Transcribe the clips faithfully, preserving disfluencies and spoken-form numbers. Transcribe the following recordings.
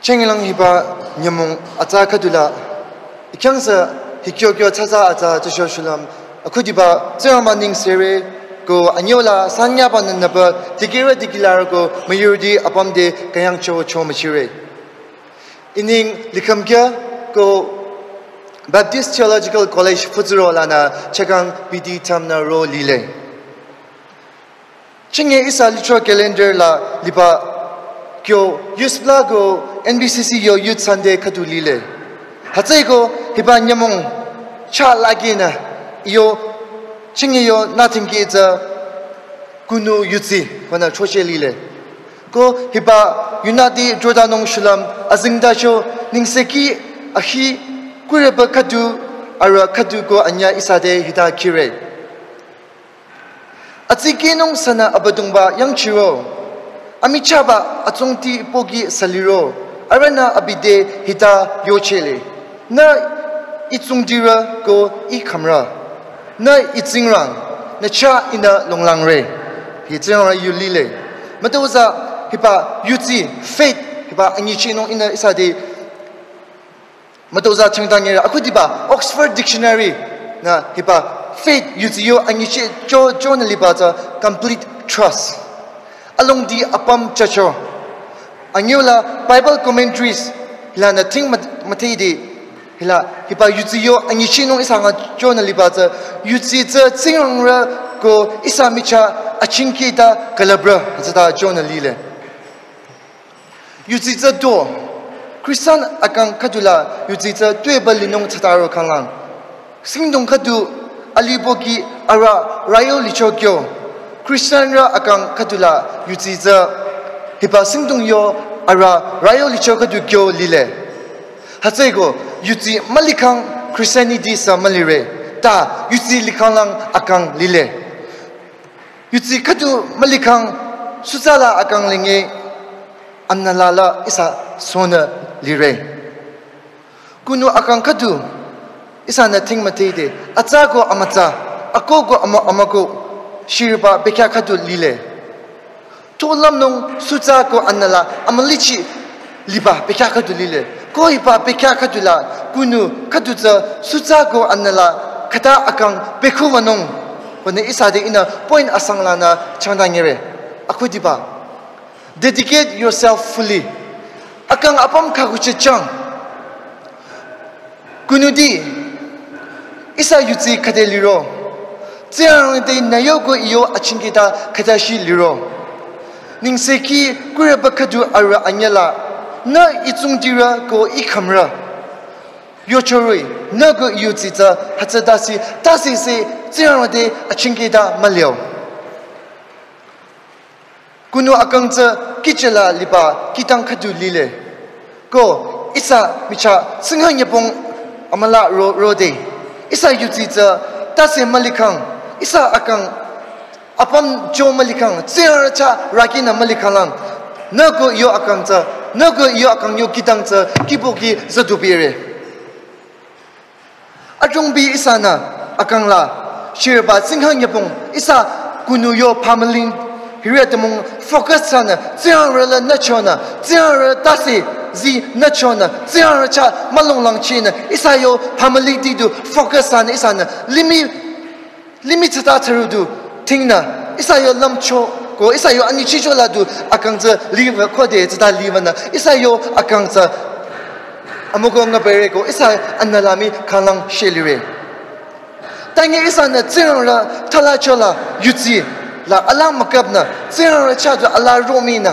Chengilang hiba nyümong atsa khüdula, ikyangsa hikyo kyo tsatsa atsa tsüsho shulüm, akhudiba Tsingrangba nengsere, ko anyüla sanyaba nünüba tikira tikilar ko müyurüti apümde künyangcho cho müchire. Ining likhümkya ko Baptist Theological College Futsuro lanü chakang B D thamnü ro lile. Chinge ihsa lithro calendar la liba kyo yusbla ko N B C C yo Youth Sunday khüdu lile. Hütsüeko hiba nyümong cha lagi nü yo chinge yo nothing ki tsü kunu yutsi konü choche lile. Ko hiba yunüti drodanung shulüm azingdacho nengseki ahi kureba khüdu arüh khüdu ko anyü ihsa te hita kire. Atsikinung sünü Abüdongba yangchiro. Amichahba atsungti pohki saliro. Arühnü abi te hita yochele. Nü itsungtirü ko ikhümrü. Nü itsingrang. Nü chah ihnü longlangre. Hi Tsingrang yu lile. Mütozah hiba yutsi faith hiba anyichinung ihnü ihsa te mütozah changdangere akhudiba Oxford Dictionary nü hiba faith yutsi yo anyichi cho cho nü liba tsü complete trust. Alongdi apüm chacho. Anyüla Bible commentaries lanü ting mat- matidi hila hiba yutsi yo anyichinung ihsa nga cho nü liba tsü yutsi tsü Tsingrang rü ko ihsa michah achingki ta külübrü tsüta cho nü lile. Yutsi tsü do. Christian akang khüdula yutsi tsü tuepü linung tsataro khanglang. Singdong khüdu aliboki arüh rayo licho kyo. Christian rü akang khüdula yutsi tsü hiba singdong yo arüh rayo licho khüdu kyo lile. Hütsüeko yutsi mülikhang Christianity sü mülire. Ta yutsi likhanglang akang lile. Yutsi khüdu mülikhang sutsala akang linge amnalala ihsa sonü lire. Kunu akang khüdu ihsanü ting mütide atsa ko amütsa, ako ko amü amüko shiriba bekhyah khüdu lile. Tolümnung sutsa ko anüla amülichi liba bekhyah khüdu lile. Ko hiba bekhyah khüdula kunu khüdu tsü sutsa ko anüla khüta akang bekhuvanung. Konü ihsa te ihnü point asang lanü changdangere. Akhudiba. Dedicate yourself fully. Akang apüm khakuchichang. Kunudi, ihsa yutsi khüde liro. Tsingrang te nü yo ko iyo achingkita khüta shi liro. Nengseki kureba khüdu arüh anyüla. Nü itsungtirü ko ikhümrü. Yochoroi, nü ko yutsi tsü hütsü tasi, tasi se Tsingrang te achingkita mülio. Kunu akang tsü kichela liba kihtang khüdu lile. Ko ihsa michah singha nyepong amüla ro rode. Ihsa yutsi tsü tase mülikhang. Ihsa akang apüm jo mülikhang. Tsingrang chah raki nü mülikhanglang. Nü ko yo akang tsü. Nü ko yo akang yo kihtang tsü. Kipoki züdubire. Ajungbi ihsanü akang la shirba singha nyepong ihsa kunu yo family hiri atemung focus thsanü Tsingrang rü la nüchonü Tsingrang rü tase zi nüchonü Tsingrang rü chah mülonglangchinü ihsa yo family ti du focus thsanü ihsanü limih limih tsüta tsürudu tingnü ihsa yo lümcho ko ihsa yo anyichicho la du akang tsü live khode tsüta live nü ihsa yo akang tsü amüko ngabere ko ihsa anüla mii khanglang shelire. Tangi ihsanü Tsingrang rü thalacho la yutsi la ala mükapnü Tsingrang rü chah du ala rominü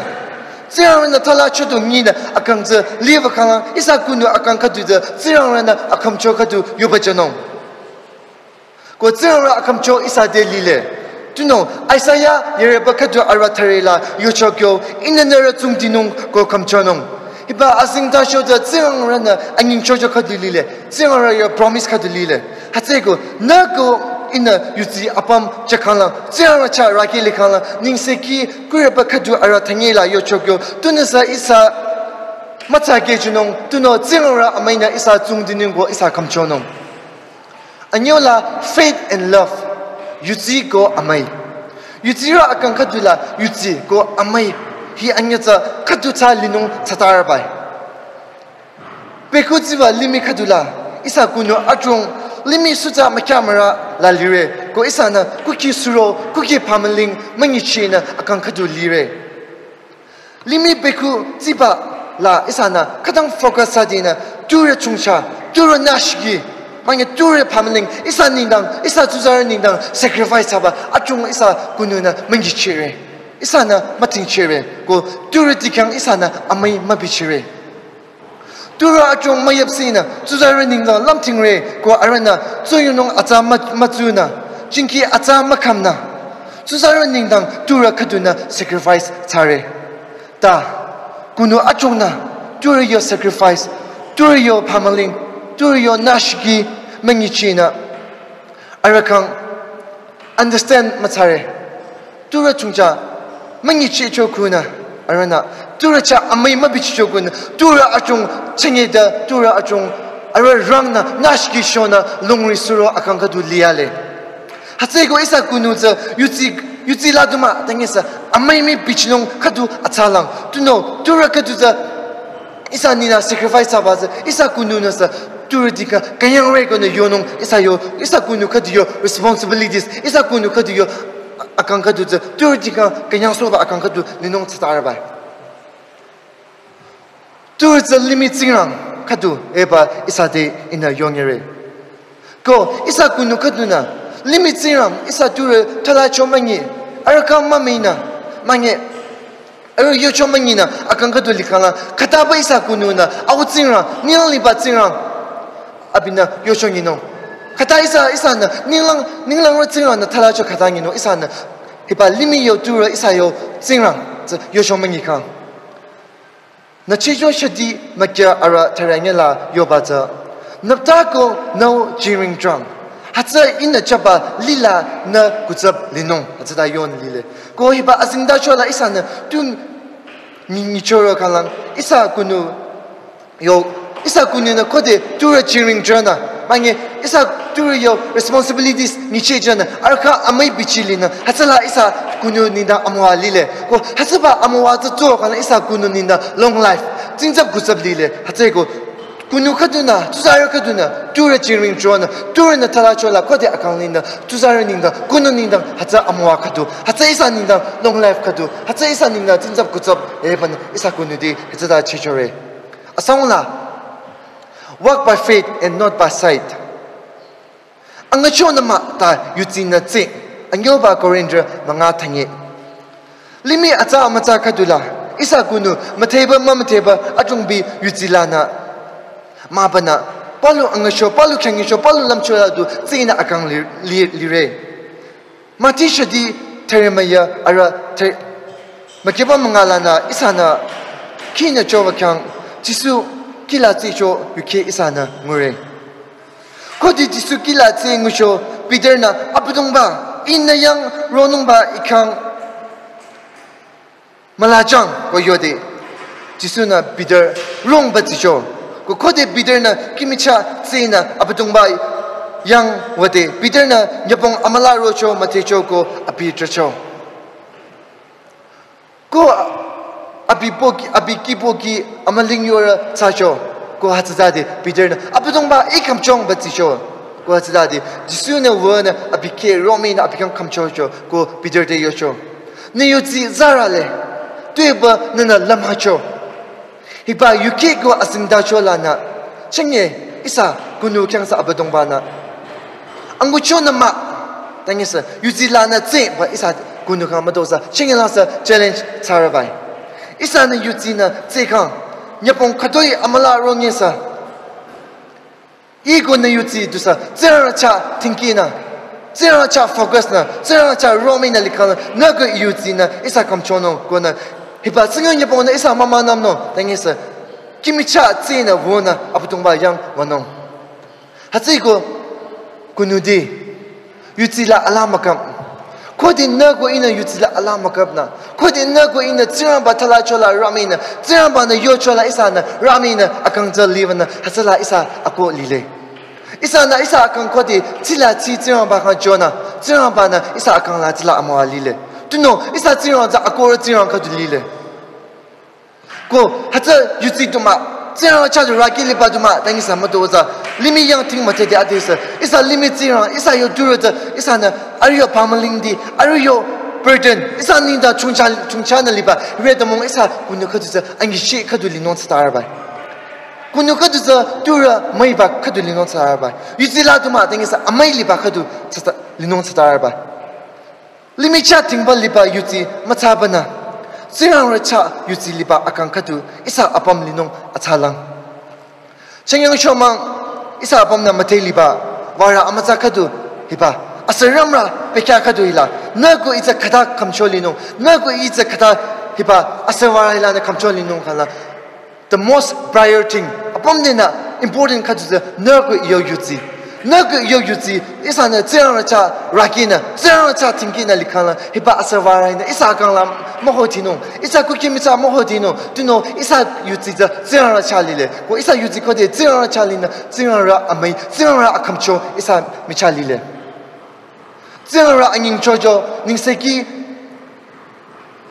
Tsingrang rünü thalacho du nyinü akang tsü live khanglang ihsa kunu akang khüdu tsü Tsingrang rünü akhümcho khüdu yubachanung. Ko Tsingrang rü akhümcho ihsa te lile. Tunüo, Isaiah yireba khüdu arüh thüre la yocho kyo, ihnü nührü tsungdinung ko khümchonung. Hiba azingdacho tsü Tsingrang rünü anyingchocho khüdu lile. Tsingrang rü yo promise khüdu lile. Hütsüeko, nü ko ihnü yutsi apüm chah khanglang, Tsingrang rü chah raki likhanglang, nengseki kureba khüdu arüh thünye la yocho kyo, tunüsü ihsa mütsakehchinung, tunüo Tsingrang rü amüinü ihsa tsungdinung ko ihsa khümchonung. Anyüla faith and love. Yutsi ko amüi. Yutsirü akang khüdula yutsi ko amüi. Hi anyü tsü khüdu tsü linung tsütarbai. Bekhu tsiba limih khüdula ihsa kunu adrong limih sutsa mükya müra la lire. Ko ihsanü kuki suro, kuki pamaling müngichinü akang khüdu lire. Limih bekhu tsiba la ihsanü khütang focus thsadinü, turü chongcha, turü nashiki, manye turü pamaling, ihsa nengdang, ihsa tsuzarü nengdang sacrifice thsaba adrong ihsa kununü müngichire. Ihsanü mütingchire. Ko turü dikhyang ihsanü amüi mübichire. Turü adrong müyapsinü, tsuzarü nengdang lümtingre, ko arühnü tsuyonung atsa mü-, mütsunü, jingki atsa mükhümnü, tsuzarü nengdang turü khüdunü sacrifice thsare. Ta, kunu adrongnü, turü yo sacrifice, turü yo pamaling, turü yo nashiki müngichinü, arüh khyang understand müthsare. Turü chongcha müngichicho kunü, arühnü turü chah amüi mübichicho kunü, turü adrong chünye de, turü adrong arüh rangnü nashiki shonü longri suro akang khüdu liyale. Hütsüeko ihsa kunu tsü yudsi, yudsi la du mah, tangesü amüi mübichinung khüdu atsalang. Tunüo, turü khüdu tsü ihsa ninü sacrifice thsaba tsü, ihsa kununü sü turü dikhyang künyangre konü yonung, ihsa yo, ihsa kunu khüdu yo responsibilities, ihsa kunu khüdu yo akang khüdu tsü, turü dikhyang künyangsohba akang khüdu linung thsatarübai. Turü tsü limih Tsingrang khüdu eba ihsa te ihnü yonyere. Ko ihsa kunu khüdunü, limih Tsingrang ihsa turü thalicho münyi, arüh khyang mümüinü, manye, arüh yocho münyinü akang khüdu likhangla, khütaba ihsa kununü, au Tsingrang, ninglang liba Tsingrang, abinü yocho nyinung. Khüta ihsa, ihsanü, ninglang, ninglangrü Tsingrangnü thalicho khüta nyinung, ihsanü, hiba limih yo turü ihsa yo Tsingrang, tsü yocho münyikhang. Nü chicho shadi mükya arüh tharenge la yoba tsü, nüpta ko nüo jingring drang. Hütsü ihnü chaba lila nü kutsap linung. Hütsüta yon lile. Ko hiba azingdacho la ihsanü tu nyi-, nyichoro khanglang. Ihsa kunu yo, ihsa kununü khode turü jingring dranü, manye ihsa turü yo responsibilities nyichehjanü, arüh khyang amüi bichilinü, hütsüla ihsa kunu nengdang amüwa lile. Ko hütsüba amüwa tsü tso khangla ihsa kunu nengdang long life, tsingtsap kutsap lile. Hütsüeko kunu khüdunü, tsuzarü khüdunü, turü jingring dranü, turünü thalicho la khode akang linü, tsuzarü nengdang, kunu nengdang, hütsü amüwa khüdu, hütsü ihsa nengdang long life khüdu, hütsü ihsa nengdang tsingtsap kutsap, ebanü ihsa kunu te, hütsüta chichore. Asangla, walk by faith and not by sight. Angücho nü mah ta yudsinü tsü, angyoba Korinth münga thanye. Limih atsa amütsa khüdula, ihsa kunu, mütheba mümütheba adrongbi yudsi lanü, mahbanü, palu angücho, palu khyangyicho, palu lümcho la du, tsünü akang li-, li-, lire. Mati shadi thüre müya arüh thü-, mükiba münga lanü ihsanü, khinü choba khyang, Jisu kihla tsücho yuki ihsanü ngure. Khode Jisu kihla tsü ngucho, Peter nü, Abüdongba, ihnü yang ronungba I khyang mülajang ko yode. Jisu nü Peter rongba tsicho. Ko khode Peter nü kihmichah tsünü Abüdongba yang wüde. Peter nü nyübong amüla rocho müdhecho ko abi trahcho. Ko abi pohki, abi kih pohki amüling yore thsacho. Ko hütsütade Peter nü, Abüdongba I khümchongba tsicho. Ko hütsütade Jisu nü wünü abi kih rominü abi khyang khümchocho. Ko Peter te yocho, nü yudsi zarale, tuepü nünü lümhacho. Hiba yuki ko azingdacho lanü, chünye ihsa kunu khyang sü Abüdongba nü, angücho nü mah, tangesü yudsi lanü tsüba ihsa kunu khyang mütozah, chünye la sü challenge thsarübai. Ihsanü yudsinü tsü khyang, nyübong khütoi amüla rongesü, ih ko nü yudsi dusü, Tsingrang chah tingkinü, Tsingrang chah focus nü, Tsingrang chah rominü likhang, nü ko yudsinü, ihsa khümchonung konü, hiba singyo nyübongnü ihsa mama namnung, tangesü, kihmichah tsünü wünü, Abüdongba yang wünung. Hütsüeko, kunu te, yudsi la ala mükap. Khode nü ko ihnü yudsi la ala mükapnü. Khode nü ko ihnü Tsingrangba thalicho la rominü, Tsingrangba nü yocho la ihsanü rominü akang tsü liwünü, hütsüla ihsa akoh lile. Ihsanü ihsa akang khode tsila tsi Tsingrangba khyang jonü, Tsingrangba nü ihsa akang la tsila amüwa lile. Tunüo, ihsa Tsingrang tsü akohrü Tsingrang khüdu lile. Ko, hütsü yudsi du mah, Tsingrang chah du raki liba du mah, tangi sa müto tsü. Limih yang ting müthehde adesü. Ihsa limih Tsingrang, ihsa yo durü tsü, ihsanü, arüh yo pamaling di, arüh yo burden, ihsa nengdang chongcha, chongcha nü liba, re tamong ihsa kunu khüdu tsü, angi shi khüdu linung tsüta arba. Kunu khüdu tsü, durü müiba khüdu linung tsüta arba. Yudsi la du mah, tangi sa, amüi liba khüdu tsüta, linung tsüta arba. Limih chah tingba liba yudsi müthsabanü. Tsingrang rü chah yudsi liba akang khüdu ihsa apüm linung athsalang. Chengyang shomang ihsa apümnü mütheh liba, wara amütsa khüdu hiba. Asüramrü pekya khüdu hila. Nü ko itsü khüta khümcho linung. Nü ko itsü khüta hiba. Asüwara hila nü khümcho linung khala. The most prior thing, apüm denü important khüdu tsü, nü ko yo yudsi. Nü ko yo yudsi, ihsanü Tsingrang rü chah rakinü, Tsingrang rü chah tingkinü likhala, hiba asüwara hinü, ihsa kangla müho tinung, ihsa kuki michah müho tinung, tunüo ihsa yudsi tsü Tsingrang rü chah lile. Ko ihsa yudsi khode Tsingrang rü chah linü, Tsingrang rü amüi, Tsingrang rü akhümcho, ihsa michah lile. Tsingrang rü anyingchocho, nengsekhi,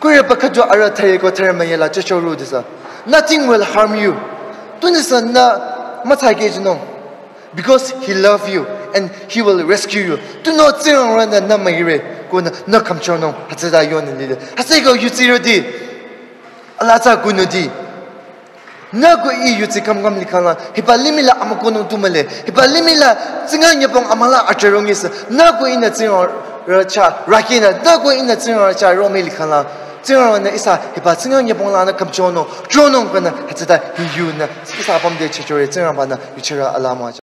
kure pa khüdu arüh thare ko thare müyela chocho ro disa. Nothing will harm you. Tunüsü nü müthsakeh jinung. Because he love you and he will rescue you. Tunüo Tsingrang rünü nü müire ko nü, nü khümchonung. Hütsüta yonü lile. Hütsüko yudsirüti. Alaa tsü kunu di. Nü ko ih yudsi khümkhüm likhala, hiba limih la amükohnung tu mühle, hiba limih la Tsingrang nyübong amülah acherong isü, nü ko ihnü Tsingrang rü chah rakinü, nü ko ihnü Tsingrang rü chah romüh likhala, Tsingrang rünü ihsa, hiba Tsingrang nyübong lanü khümchonung, chonung konü, hütsüta hi yunü, ihsa apüm te chechore Tsingrangbanü, yuchirü alaa müwajü.